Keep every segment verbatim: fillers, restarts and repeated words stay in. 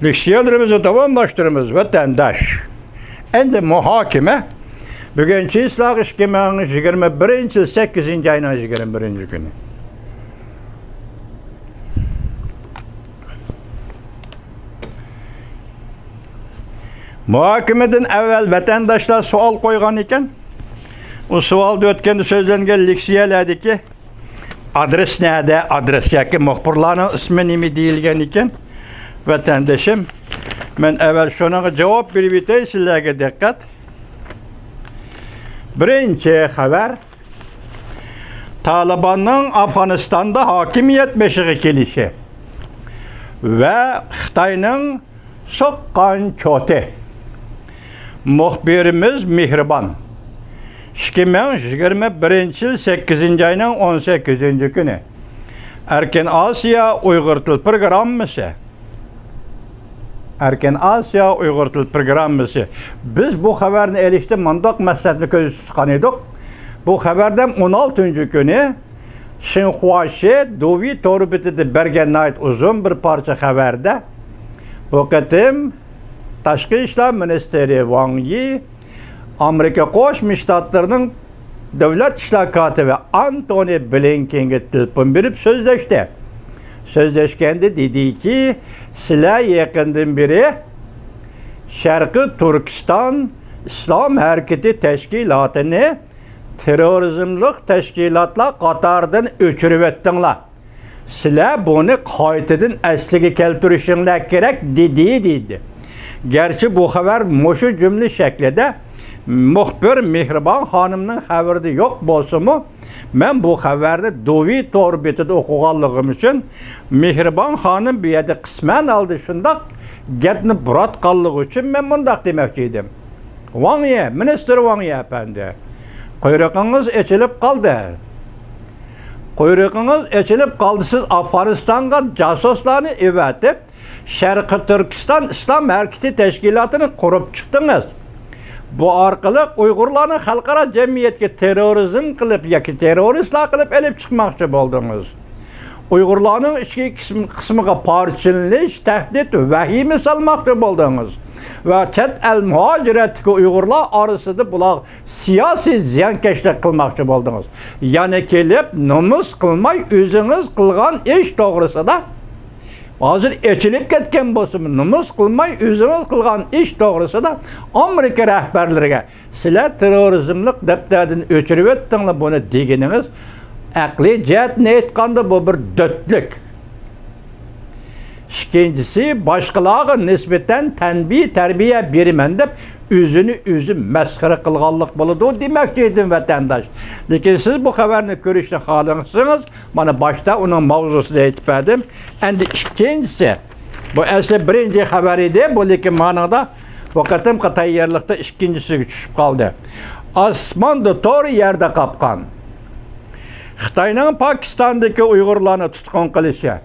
لېكسىيەلىرىمىزنى داۋاملاشتۇرىمىز، ۋەتەنداش. ئەمدى مۇھاكىمە. بۈگۈن چىسلاغ ئىككى مىڭ يىگىرمە بىرىنچى يىل سەككىزىنچى ئاينىڭ يىگىرمە بىرىنچى كۈنى. مۇھاكىمىدىن ئەۋۋەل ۋەتەنداشلار سوئال قويغان ئىكەن. ئۇ سوئالدا ئۆتكەندە سۆزلەنگەن لېكسىيەلەردىكى ئادرېس نەدە؟ ئادرېس ياكى مۇخبىرلارنىڭ ئىسمى نېمە دېيىلگەن ئىكەن؟ ۋەتەندىشىم، مەن ئەۋۋەل شۇنىڭغا جاۋاب بېرىۋېتەي، سىلەرگە دىققەت. بىرىنچى خەۋەر، تالىباننىڭ ئافغانىستاندا ھاكىمىيەت بېشىغا كېلىشى ۋە خىتاينىڭ سوققان چوتى. مۇخبىرىمىز مېھرىبان. ئىككى مىڭ يىگىرمە بىرىنچى يىل سەككىزىنچى ئاينىڭ ئون سەككىزىنچى كۈنى. ئەركىن ئاسىيا ئۇيغۇر تىل پروگراممىسى. ئەركىن ئاسىيا ئۇيغۇر تىل پروگراممىسى. بىز بۇ خەۋەرنى ئېلىشتا مۇنداق مەقسەتنى كۆزدە تۇتقان ئىدۇق. بۇ خەۋەردە ئون ئالتىنچى كۈنى شىنخۇاشى دۇۋى تور بېتىدە بەرگەن ناھايىتى ئۇزۇن بىر پارچە خەۋەردە، بۇ قېتىم تاشقى ئىشلار مىنىستىرى ۋاڭ يى، ئامېرىكا قوشما شتاتلىرىنىڭ دۆلەت ئىشلار كاتىپى ئانتونى بلىنكېنگە تېلېفون بېرىپ سۆزلەشتى. سۆزلەشكەندە دېدىكى، سىلەر يېقىندىن بېرى شەرقىي تۈركىستان ئىسلام ھەرىكىتى تەشكىلاتىنى تېررورىزملىق تەشكىلاتلار قاتارىدىن ئۆچۈرۈۋەتتىڭلار. سىلەر بۇنى قايتىدىن ئەسلىگە كەلتۈرۈشۈڭلار كېرەك، دېدى، دېدى. گەرچە بۇ خەۋەر مۇشۇ جۈملە شەكلىدە مۇخبىر مېھرىبان خانىمنىڭ خەۋىرىدە يوق بولسىمۇ، مەن بۇ خەۋەرنى دۇۋى تور بېتىدە ئوقۇغانلىقىم ئۈچۈن، مېھرىبان خانىم بۇ يەردە قىسمەن ھالدا شۇنداق گەپنى بۇراتقانلىقى ئۈچۈن مەن مۇنداق دېمەكچى ئىدىم. ۋاڭ يى، مىنىستىر ۋاڭ يى ئەپەندى، قۇيرۇقىڭىز ئېچىلىپ قالدى. قۇيرۇقىڭىز ئېچىلىپ قالدى، سىز ئافغانىستانغا جاسۇسلارنى ئەۋەتىپ، شەرقىي تۈركىستان ئىسلام ھەرىكىتى تەشكىلاتىنى قۇرۇپ چىقتىڭىز. بۇ ئارقىلىق ئۇيغۇرلارنى خەلقئارا جەمئىيەتكە تېررورىزم قىلىپ ياكى تېررورىستلار قىلىپ ئېلىپ چىقماقچى بولدىڭىز. ئۇيغۇرلارنىڭ ئىچكى قىسمى، قىسمىغا پارچىلىنىش، تەھدىت، ۋەھىمە سالماقچى بولدىڭىز. ۋە چەت ئەل مۇھاجىرەتتىكى ئۇيغۇرلار ئارىسىدا بۇلار سىياسىي زىيانكەشلىك قىلماقچى بولدىڭىز. يەنە كېلىپ نومۇس قىلماي ئۆزىڭىز قىلغان ئىش توغرىسىدا، ھازىر ئېچىلىپ كەتكەن بولسىمۇ، نومۇس قىلماي ئۆزىڭىز قىلغان ئىش توغرىسىدا ئامېرىكا رەھبەرلىرىگە، سىلەر تېررورىزملىق دەپتەردىن ئۆچۈرۈۋەتتىڭلار بۇنى دېگىنىڭىز، ئەقلىي جەھەتتىن ئېيتقاندا، بۇ بىر دۆتلۈك. ئىككىنچىسى، باشقىلارغا نىسبەتەن تەنبىھ، تەربىيە بېرىمەن دەپ، ئۆزىنى ئۆزى مەسخىرە قىلغانلىق بولىدۇ دېمەكچى ئىدىم، ۋەتەنداش. لېكىن سىز بۇ خەۋەرنى كۆرۈشنى خالىسىڭىز، مانا باشتا ئۇنىڭ ماۋزۇسىنى ئېيتىپ بەردىم. ئەمدى ئىككىنچىسى، بۇ ئەسلى بىرىنچى خەۋەر ئىدى، بۇ لېكىن مانىڭدا بۇ قېتىمقى تەييارلىقتا ئىككىنچىسىگە چۈشۈپ قالدى. ئاسماندا تور، يەردە قاپقان. خىتاينىڭ پاكىستاندىكى ئۇيغۇرلارنى تۇتقۇن قىلىشى.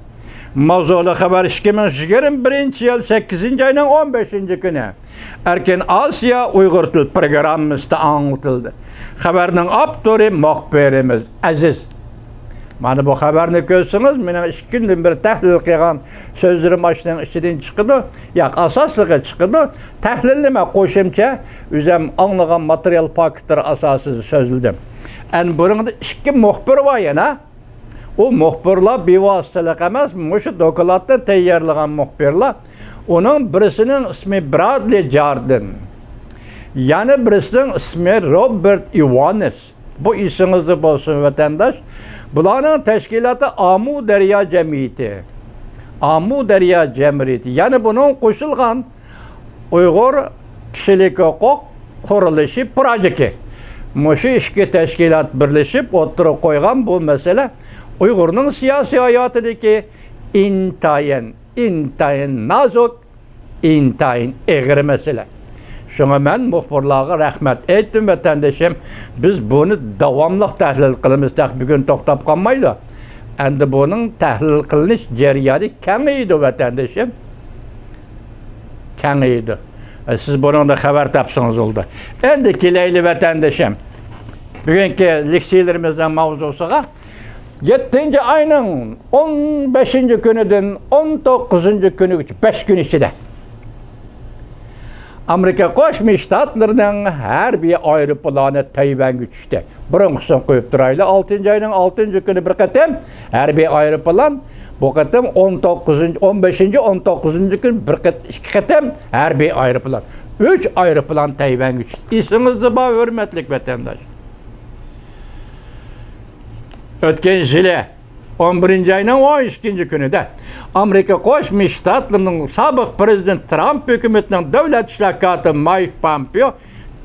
ماۋزۇلۇق خەۋەر، ئىككى مىڭ يىگىرمە بىرىنچى يىل سەككىزىنچى ئاينىڭ ئون بەشىنچى كۈنى ئەركىن ئاسىيا ئۇيغۇر تىل پروگراممىسىدا ئاڭلىتىلدى. خەۋەرنىڭ ئاپتورى مۇخبىرىمىز ئەزىز. مانا بۇ خەۋەرنى كۆرسىڭىز، مېنىڭ ئىككى كۈندىن بېرى تەھلىل قىلغان سۆزلىرىم ئاشۇنىڭ ئىچىدىن چىقىدۇ. ياق، ئاساسلىقى چىقىدۇ. تەھلىل نېمە؟ قوشۇمچە ئۆزۈم ئاڭلىغان ماتېرىيال پاكىتلىرى ئاساسىدا سۆزلىدىم. ئەنە بۇنىڭدا ئىككى مۇخبىر بار يەنە. ئۇ مۇخبىرلار بىۋاسىتىلىق ئەمەس، مۇشۇ دوكلاتنى تەييارلىغان مۇخبىرلار. ئۇنىڭ بىرسىنىڭ ئىسمى برادلى جاردىن، يەنە بىرسىنىڭ ئىسمى روبېرت ئىۋانېس. بۇ ئېسىڭىزدە بولسۇن، ۋەتەنداش. بۇلارنىڭ تەشكىلاتى ئامۇ دەريا جەمئىيىتى. ئامۇ دەريا جەمئىيىتى. يەنە بۇنىڭغا قوشۇلغان ئۇيغۇر كىشىلىك ھوقۇق قۇرۇلۇشى پىراجىكى. مۇشۇ ئىككى تەشكىلات بىرلىشىپ ئوتتۇرىغا قويغان بۇ مەسىلە ئۇيغۇرنىڭ سىياسىي ھاياتىدىكى ئىنتايىن، ئىنتايىن نازۇك، ئىنتايىن ئېغىر مەسىلە. شۇڭا مەن مۇخبىرلارغا رەھمەت ئېيتتىم، ۋەتەندىشىم. بىز بۇنى داۋاملىق تەھلىل قىلىمىز، تېخى بۈگۈن توختاپ قالمايدۇ. ئەمدى بۇنىڭ تەھلىل قىلىنىش جەريانى كېڭىيىدۇ، ۋەتەندىشىم. كېڭىيىدۇ. سىز بۇنىڭدا خەۋەر تاپسىڭىز بولدى. ئەمدى كېلەيلى، ۋەتەندىشىم، بۈگۈنكى لېكسىيىلىرىمىزنىڭ ماۋزۇسىغا. يەتتىنچى ئاينىڭ ئون بەشىنچى كۈنىدىن ئون توققۇزىنچى كۈنىگىچە بەش كۈن ئىچىدە ئامېرىكا قوشما شتاتلىرىنىڭ ھەربىي ئايروپىلانى تەيۋەنگە چۈشتى. بۇرۇنقىسىنى قويۇپ تۇرايلى، ئالتىنچى ئاينىڭ ئالتىنچى كۈنى بىر قېتىم ھەربىي ئايروپىلان، بۇ قېتىم ئون توققۇزىنچى، ئون بەشىنچى، ئون توققۇزىنچى كۈن بىر قېت-، ئىككى قېتىم ھەربىي ئايروپىلان. ئۈچ ئايروپىلان تەيۋەنگە چۈشتى. ئېسىڭىزدە بار، ھۆرمەتلىك ۋەتەنداش. ئۆتكەن يىلى ئون بىرىنچى ئاينىڭ ئون ئىككىنچى كۈنىدە ئامېرىكا قوشما شتاتلىرىنىڭ سابىق پىرېزىدېنت ترامپ ھۆكۈمىتىنىڭ دۆلەت ئىشلار كاتىپى مايك پامپېئو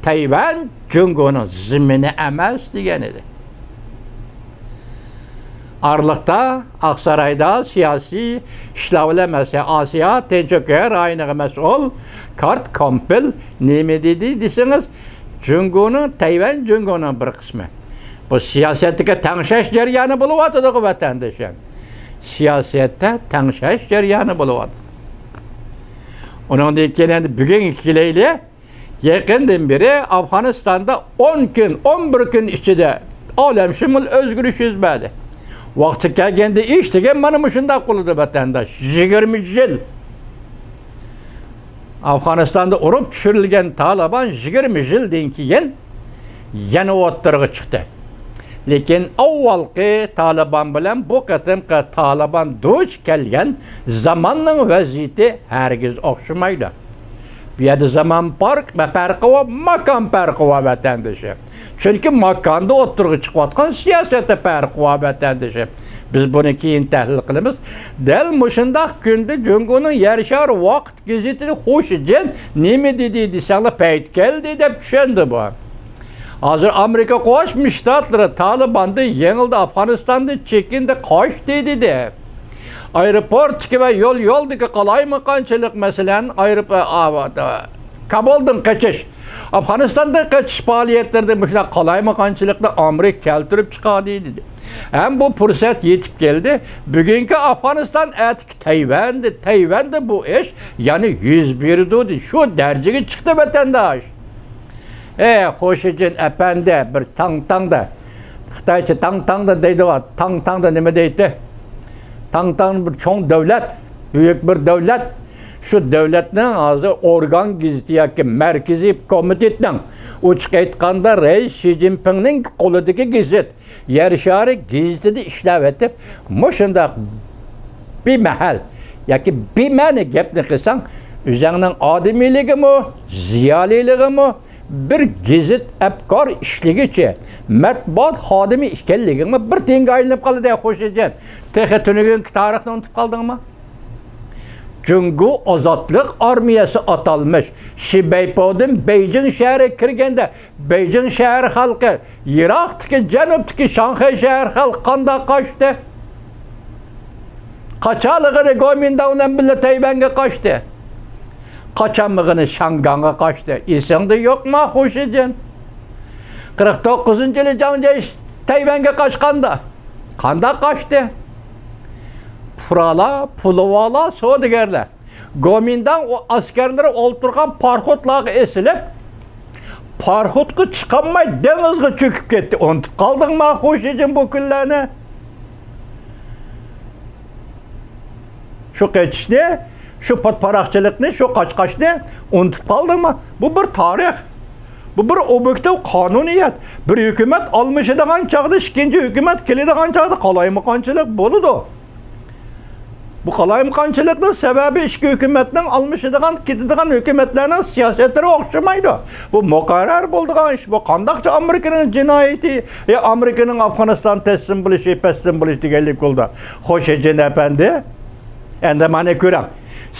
تەيۋەن جۇڭگونىڭ زېمىنى ئەمەس دېگەن ئىدى. ئارىلىقتا ئاقسارايدا سىياسىي ئىشلار بىلەن مەسىلەن ئاسىيا تىنچ ئوكيان رايونىغا مەسئۇل كارت كومپېل نېمە دېدى دېسىڭىز، جۇڭگونىڭ، تەيۋەن جۇڭگونىڭ بىر قىسمى. بۇ سىياسەتتىكى تەڭشەش جەريانى بولۇۋاتىدىغۇ، ۋەتەندىشىم. سىياسەتتە تەڭشەش جەريانى بولۇۋاتىدۇ. ئۇنىڭدىن كېيىن ئەمدى بۈگۈنگە كېلەيلى. يېقىندىن بېرى ئافغانىستاندا ئون كۈن، ئون بىر كۈن ئىچىدە ئالەمشۇمۇل ئۆزگىرىش يۈز بەردى. ۋاقتى كەلگەندە ئىش دېگەن مانا مۇشۇنداق بولىدۇ، ۋەتەنداش. يىگىرمە يىل ئافغانىستاندا ئۇرۇپ چۈشۈرۈلگەن تالىبان يىگىرمە يىلدىن كېيىن يەنە ئوتتۇرىغا چىقتى. لېكىن ئاۋۋالقى تالىبان بىلەن بۇ قېتىمقى تالىبان دۇچ كەلگەن زاماننىڭ ۋەزىيىتى ھەرگىز ئوخشىمايدۇ. بۇ يەردە زامان پەرق-، پەرقى بار، ماكان پەرقى بار، ۋەتەندىشىم. چۈنكى ماكاندا ئوتتۇرىغا چىقىۋاتقان سىياسەتتە پەرقى بار، ۋەتەندىشىم. بىز بۇنى كېيىن تەھلىل قىلىمىز. دەل مۇشۇنداق كۈندە جۇڭگونىڭ يەر شارى ۋاقىت گېزىتىدە خۇشىجىن نېمە دېدى دېسەڭلار، پەيت كەلدى دەپ چۈشەندى بۇ. ھازىر ئامېرىكا قوشما شتاتلىرى تالىباندىن يېڭىلدى، ئافغانىستاندىن چېكىندى، قاچتى دېدى. ئايروپورتتىكى ۋە يول يولدىكى قالايمىقانچىلىق، مەسىلەن، ئايروپ-، ئا-، ئا-، كابۇلدىن قېچىش، ئافغانىستاندىن قېچىش پائالىيەتلىرىدە مۇشۇنداق قالايمىقانچىلىقنى ئامېرىكا كەلتۈرۈپ چىقاردى دېدى. ھەم بۇ پۇرسەت يېتىپ كەلدى. بۈگۈنكى ئافغانىستان، ئەتىكى تەيۋەندە، تەيۋەندە بۇ ئىش يەنە يۈز بېرىدۇ دېدى. شۇ دەرىجىگە چىقتى، ۋەتەنداش. ئەي، خۇشىجىن ئەپەندى، بىر تاڭتاڭدا، خىتايچە تاڭتاڭدا دەيدىغۇ، تاڭتاڭدا نېمە دەيتتى؟ تاڭتاڭ بىر چوڭ دۆلەت، بۈيۈك بىر دۆلەت. شۇ دۆلەتنىڭ ھازىر ئورگان گېزىتى ياكى مەركىزىي كومىتېتنىڭ، ئوچۇق ئېيتقاندا، رەئىس شى جىنپىڭنىڭ قولىدىكى گېزىت، يەر شارى گېزىتىدە ئىشلەۋېتىپ، مۇشۇنداق بىمەھەل ياكى بىمەنە گەپنى قىلساڭ، ئۆزۈڭنىڭ ئادىمىيلىكىمۇ، زىيالىيلىقىمۇ، بىر گېزىت ئەپكار ئىشلىگۈچى، مەتبۇئات خادىمى ئىكەنلىكىڭمۇ بىر تىيىنگە ئايلىنىپ قالىدۇ، خۇشىجىن. تېخى تۈنۈگۈنكى تارىخنى ئۇنتۇپ قالدىڭمۇ؟ جۇڭگو ئازادلىق ئارمىيەسى ئاتالمىش شى بەيپودىن بېيجىڭ شەھىرىگە كىرگەندە، بېيجىڭ شەھەر خەلقى، يىراقتىكى، جەنۇبتىكى شاڭخەي شەھەر خەلقى قانداق قاچتى؟ قاچالىغىنى گومىنداڭ بىلەن بىللە تەيۋەنگە قاچتى. قاچالمىغىنى شياڭگاڭغا قاچتى. ئېسىڭدە يوقما، خۇشىجىن؟ قىرىق توققۇزىنچى يىلى جاڭ جيې تەيۋەنگە قاچقاندا قانداق قاچتى؟ پۇقرالار، پۇلۋالار، سودىگەرلەر. گومىنداڭ ئۇ ئەسكەرلىرى ئولتۇرغان پاراخوتلارغا ئېسىلىپ، پاراخوتقا چىقالماي دېڭىزغا چۆكۈپ كەتتى. ئۇنتۇپ قالدىڭما، خۇشىجىن، بۇ كۈنلەرنى؟ شۇ قېچىشنى، شۇ پات-، پاراقچىلىقنى، شۇ قاچقاچنى ئۇنتۇپ قالدىڭما؟ بۇ بىر تارىخ. بۇ بىر ئوبيېكتىپ قانۇنىيەت. بىر ھۆكۈمەت ئالمىشىدىغان چاغدا، ئىككىنچى ھۆكۈمەت كېلىدىغان چاغدا قالايمىقانچىلىق بولىدۇ. بۇ قالايمىقانچىلىقنىڭ سەۋەبى ئىككى ھۆكۈمەتنىڭ ئالمىشىدىغان، كېتىدىغان ھۆكۈمەتلەرنىڭ سىياسەتلىرى ئوخشىمايدۇ. بۇ مۇقەررەر بولىدىغان ئىش. بۇ قانداقچە ئامېرىكىنىڭ جىنايىتى، يا ئامېرىكىنىڭ ئافغانىستان تەسلىم بولۇشى، پەسلىم بولۇشى دېگەنلىك بولىدۇ. خۇشىجىن ئەپەندى، ئەمدى مانا كۆرۈڭ.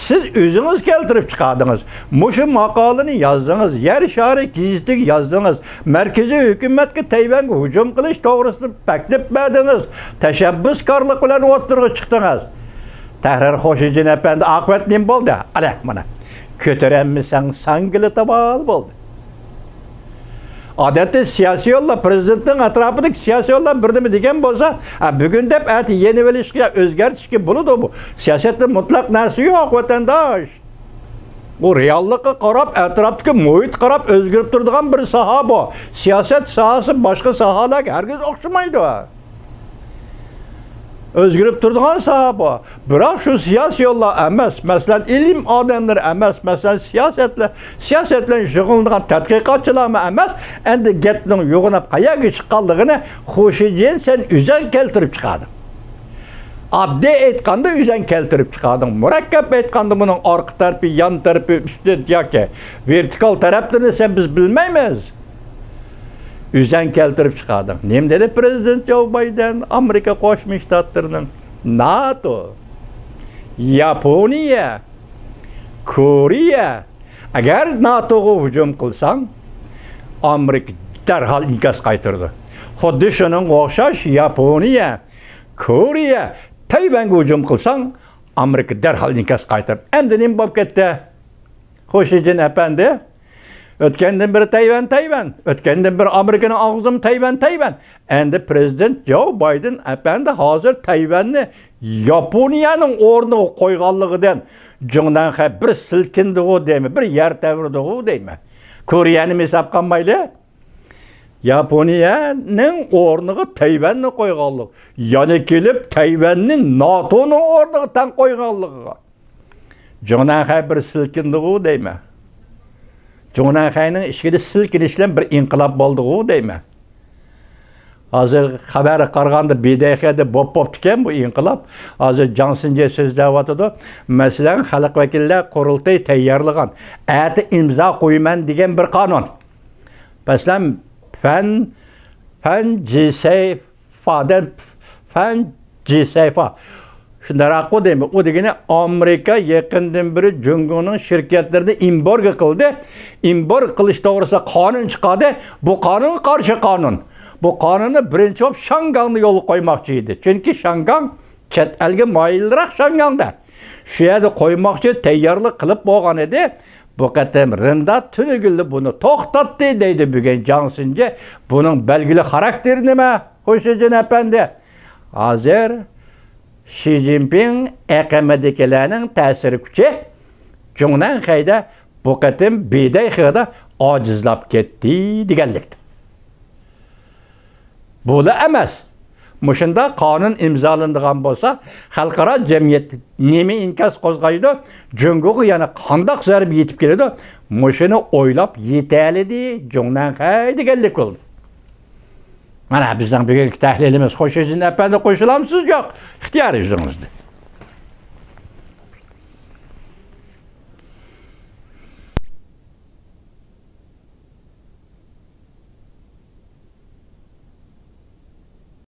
سىز ئۆزىڭىز كەلتۈرۈپ چىقاردىڭىز. مۇشۇ ماقالىنى يازدىڭىز. يەر شارى گېزىتىگە يازدىڭىز. مەركىزىي ھۆكۈمەتكە تەيۋەنگە ھۇجۇم قىلىش توغرىسىدا تەكلىپ بەردىڭىز. تەشەببۇسكارلىق بىلەن ئوتتۇرىغا چىقتىڭىز. تەھرىر خۇشىجىن ئەپەندى، ئاقىۋەت نېمە بولدى؟ ئەنە مانا، كۆتۈرەلمىسەڭ ساڭگىلىتىۋال بولدى. ئادەتتە سىياسىيونلار، پىرېزىدېنتنىڭ ئەتراپىدىكى سىياسىيونلار بىر نېمە دېگەن بولسا، ئە، بۈگۈن دەپ ئەتە يېنىۋېلىشقا يا ئۆزگەرتىشكە بولىدۇ بۇ. سىياسەتتە مۇتلەق نەرسە يوق، ۋەتەنداش. بۇ رېئاللىققا قاراپ، ئەتراپتىكى مۇھىتقا قاراپ ئۆزگىرىپ تۇرىدىغان بىر ساھە بۇ. سىياسەت ساھەسى باشقا ساھەلەرگە ھەرگىز ئوخشىمايدۇ. ئۆزگىرىپ تۇرىدىغان ساھە بۇ. بىراق شۇ سىياسىي يوللار ئەمەس، مەسىلەن، ئىلىم ئادەملىرى ئەمەس، مەسىلەن، سىياسەتلەر، سىياسەت بىلەن شۇغۇللىنىدىغان تەتقىقاتچىلارمۇ ئەمەس. ئەمدى گەپنىڭ يوغىناپ قەيەرگە چىققانلىقىنى خۇشىجىن سەن ئۆزەڭ كەلتۈرۈپ چىقاردىڭ. ئاددىي ئېيتقاندا ئۆزەڭ كەلتۈرۈپ چىقاردىڭ. مۇرەككەپ ئېيتقاندا بۇنىڭ ئارقا تەرىپى، يان تەرىپى، ئۈستى ياكى ۋېرتىكال تەرەپلىرىنى سەن بىز بىلمەيمىز. ئۆزەڭ كەلتۈرۈپ چىقاردىڭ. نېمە دېدى پىرېزىدېنت جو بايدېن، ئامېرىكا قوشما شتاتلىرىنىڭ ناتو، ياپونىيە، كورېيە، ئەگەر ناتوغا ھۇجۇم قىلساڭ، ئامېرىكا دەرھال ئىنكاس قايتۇرىدۇ. خۇددى شۇنىڭغا ئوخشاش ياپونىيە، كورېيە، تەيۋەنگە ھۇجۇم قىلساڭ، ئامېرىكا دەرھال ئىنكاس قايتۇرىدۇ. ئەمدى نېمە بولۇپ كەتتى؟ خۇشىجىن ئەپەندى، ئۆتكەندىن بېرى تەيۋەن، تەيۋەن. ئۆتكەندىن بېرى ئامېرىكىنىڭ ئاغزىمۇ تەيۋەن، تەيۋەن. ئەمدى پىرېزىدېنت جو بايدېن ئەپەندى ھازىر تەيۋەننى ياپونىيەنىڭ ئورنىغا قويغانلىقىدىن جۇڭنەنخەي بىر سىلكىندىغۇ دەيمەن، بىر يەر تەۋرىدىغۇ دەيمەن. كورېيەنى ھېسابقا ئالمايلى. ياپونىيەنىڭ ئورنىغا تەيۋەننى قويغانلىق، يەنە كېلىپ تەيۋەننى ناتونىڭ ئورنىغا تەڭ قويغانلىقىغا جۇڭنەنخەي بىر سىلكىندىغۇ دەيمەن. جۇڭنەنخەينىڭ ئىچىدە سىلكىنىش بىلەن بىر ئىنقىلاب بولدىغۇ دەيمەن. ھازىر خەۋەرگە قارىغاندا، بىدەيخەدە بوپ بوپتىكەن بۇ ئىنقىلاب. ھازىر جاڭ سىنجې سۆزلەۋاتىدۇ. مەسىلەن، خەلق ۋەكىللەر قۇرۇلتىيى تەييارلىغان، ئەتە ئىمزا قويىمەن دېگەن بىر قانۇن. مەسىلەن، فەن، فەن جىسەيفا دەپ، فەن جىسەيفا. شۇنداقراققۇ دەيمەن. ئۇ دېگىنى ئامېرىكا يېقىندىن بېرى جۇڭگونىڭ شىركەتلىرىنى ئېمبارگو قىلدى. ئېمبارگو قىلىش توغرىسىدا قانۇن چىقاردى. بۇ قانۇنغا قارشى قانۇن. بۇ قانۇننى بىرىنچى بولۇپ شياڭگاڭدا يولغا قويماقچى ئىدى. چۈنكى شياڭگاڭ چەت ئەلگە مايىلراق شياڭگاڭدا. شۇ يەردە قويماقچى تەييارلىق قىلىپ بولغان ئىدى. بۇ قېتىم رىڭدا تۈنۈگۈنلا بۇنى توختاتتى دەيدۇ بۈگۈن جاڭ سىنجې. بۇنىڭ بەلگىلىك خاراكتېرى نېمە؟ خۇشىجىن ئەپەندى، ھازىر شى جىنپىڭ ئېقىمىدىكىلەرنىڭ تەسىر كۈچى جۇڭنەنخەيدە بۇ قېتىم بىدەيخېدە ئاجىزلاپ كەتتى دېگەنلىكتۇر. بۇلا ئەمەس، مۇشۇنداق قانۇن ئىمزالىنىدىغان بولسا، خەلقئارا جەمئىيەت نېمە ئىنكاس قوزغايدۇ؟ جۇڭگوغا يەنە قانداق زەربە يېتىپ كېلىدۇ؟ مۇشۇنى ئويلاپ يېتەلىدى جۇڭنەنخەي دېگەنلىك بولدى. مانا بىزنىڭ بۈگۈنكى تەھلىلىمىز. خۇشىجىن ئەپەندى، قوشۇلامسىز؟ ياق، ئىختىيار ئۆزىڭىزدە.